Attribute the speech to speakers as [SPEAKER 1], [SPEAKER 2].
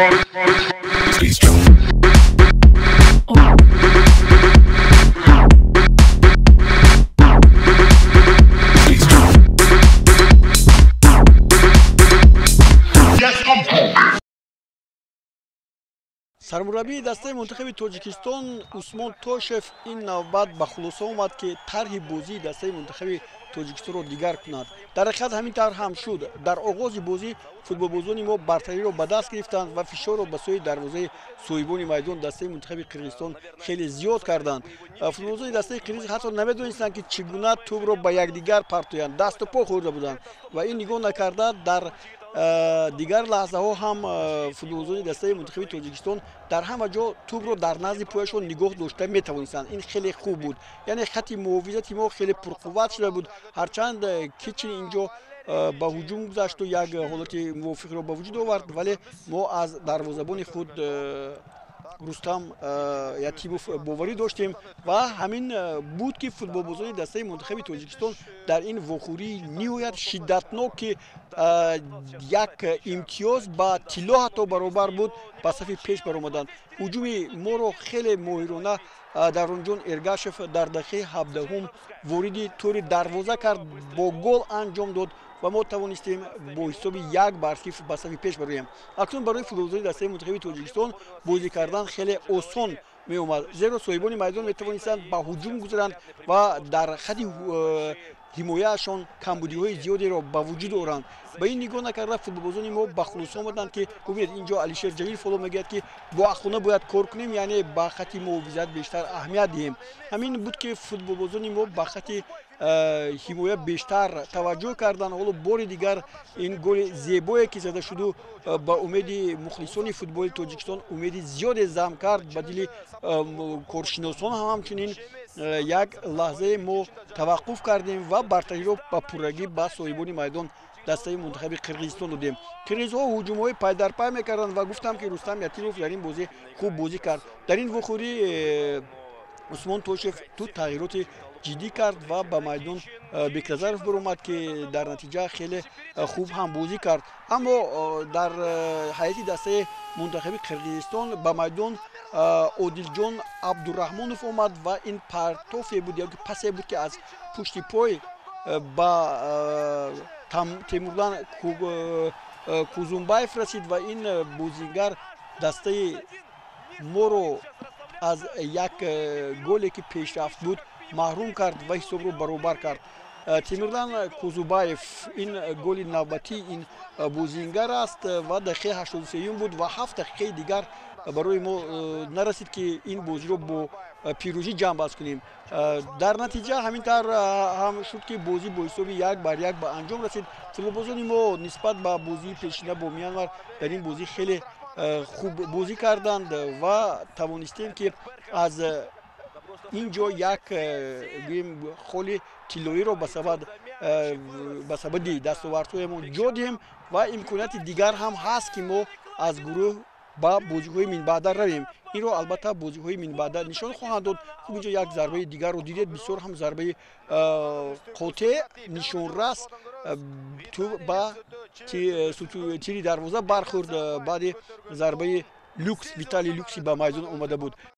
[SPEAKER 1] Сармураббии дастаи мунтахаби Тоҷикистон Усмон Тошев ин навбат ба хулоса омад, ки тарҳи бозии дастаи мунтахаби Тоҷикистонро дигар кунад. Дар ҳақиқат ҳамин тавр ҳам шуд. Дар оғози бозӣ футболбозони мо бартариро ба даст гирифтанд ва фишорро ба сӯи дарвозаи соҳибони майдон дастаи мунтахаби Қирғизистон хеле зиёд карданд. Футболбозони дастаи қирғиз ҳатто намедонистанд, ки чӣ гуна тӯбро ба якдигар партоянд, дасту по хӯрда буданд ва ин нигоҳ накарда дар дигар лаҳзаҳо ҳам футболбозони дастаи мунтахаби Тоҷикистон дар ҳама ҷо тӯбро дар назди пояшон нигоҳ дошта метавонистанд. Ин хеле хуб буд, яъне хати муҳофизати мо хеле пурқувват шуда буд. Ҳарчанд Кичин инҷо ба ҳуҷум гузашту як ҳолати мувофиқро ба вуҷуд овард, вале мо аз дарвозабони худ Рустам Ятимов боварӣ доштем ва ҳамин буд, ки футболбозони дастаи мунтахаби Тоҷикистон дар ин вохӯрии ниҳоят шиддатнок, ки як имтиёз ба тилло ҳатто баробар буд, ба сафи пеш баромаданд. Ҳуҷуми моро хеле моҳирона Дарунҷон Эргашев дар дақиқаи 17-ум вориди тӯри дарвоза кард, бо гол анҷом дод ва мо тавонистем бо ҳисоби 1-0 ба сафи пеш бароем. Акнун барои футболбозони дастаи мунтахаби Тоҷикистон бозӣ кардан хеле осон меомад, зеро соҳибони майдон метавонистанд ба ҳуҷум гузаранд ва дар хати ҳимояашон камбудиҳои зиёдеро ба вуҷуд оранд. Ба ин нигоҳ накарда футболбозони мо ба хулоса омаданд, ки бубинед, инҷо Алишер Ҷалилов ҳоло мегӯяд, ки бо ақлона бояд кор кунем, яъне ба хати муҳофизат бештар аҳамият диҳем. Ҳамин буд, ки футболбозони мо ба хати ҳимоя бештар таваҷҷӯҳ карданд. Ҳоло бори дигар ин голи зебое, ки зада шуду ба умеди мухлисони футболи Тоҷикистон умеди зиёде зам кард, ба дили коршиносон ҳам ҳамчунин. Як лаҳзае мо таваққуф кардем ва бартариро ба пуррагӣ ба соҳибони майдон дастаи мунтахаби Қирғизистон додем. Қирғизҳо ҳуҷумҳои пайдарпай мекарданд ва гуфтам, ки Рустам Ятимов дар ин бозӣ хуб бозӣ кард. Дар ин вохӯрӣ Усмон Тошев ду тағйироти ҷиддӣ кард ва ба майдон Бекназаров баромад, ки дар натиҷа хеле хуб ҳам бозӣ кард. Аммо дар ҳайати дастаи мунтахаби Қирғизистон ба майдон Одилҷон Абдураҳмонов омад ва ин партофе буд ё пасе буд, ки аз пушти пой ба Темурлан Кузумбаев расид ва ин бозингар дастаи моро аз як голе, ки пешрафт буд, маҳрум кард ва ҳисобро баробар кард. Темирлан Кузубаев, ин голи навбатии ин бозингар аст ва дақиқаи 83-юм буд ва 7 дақиқаи дигар барои мо нарасид, ки ин бозиро бо пирӯзӣ ҷамъбаст кунем. Дар натиҷа ҳамин тавр ҳам шуд, ки бозӣ бо ҳисоби 1-1 ба анҷом расид. Футболбозони мо нисбат ба бозии пешина бо Мянмар дар ин бозӣ хеле хуб бозӣ карданд ва тавонистем, ки аз ин ҷо як, гӯем, холи тиллоиро ба сабади дастовардҳоямон ҷо диҳем ва имконияти дигар ҳам ҳаст, ки мо аз гурӯҳ ба бозиҳои минбаъда равем. Инро албатта бозиҳои минбаъда нишон хоҳанд дод. Хуб, инҷо як зарбаи дигарро дидед, бисёр ҳам зарбаи қотеъ, нишонрас, тӯб ба тири дарвоза бархӯрд баъди зарбаи Люкс, Виталий Люкси ба майдон омада буд.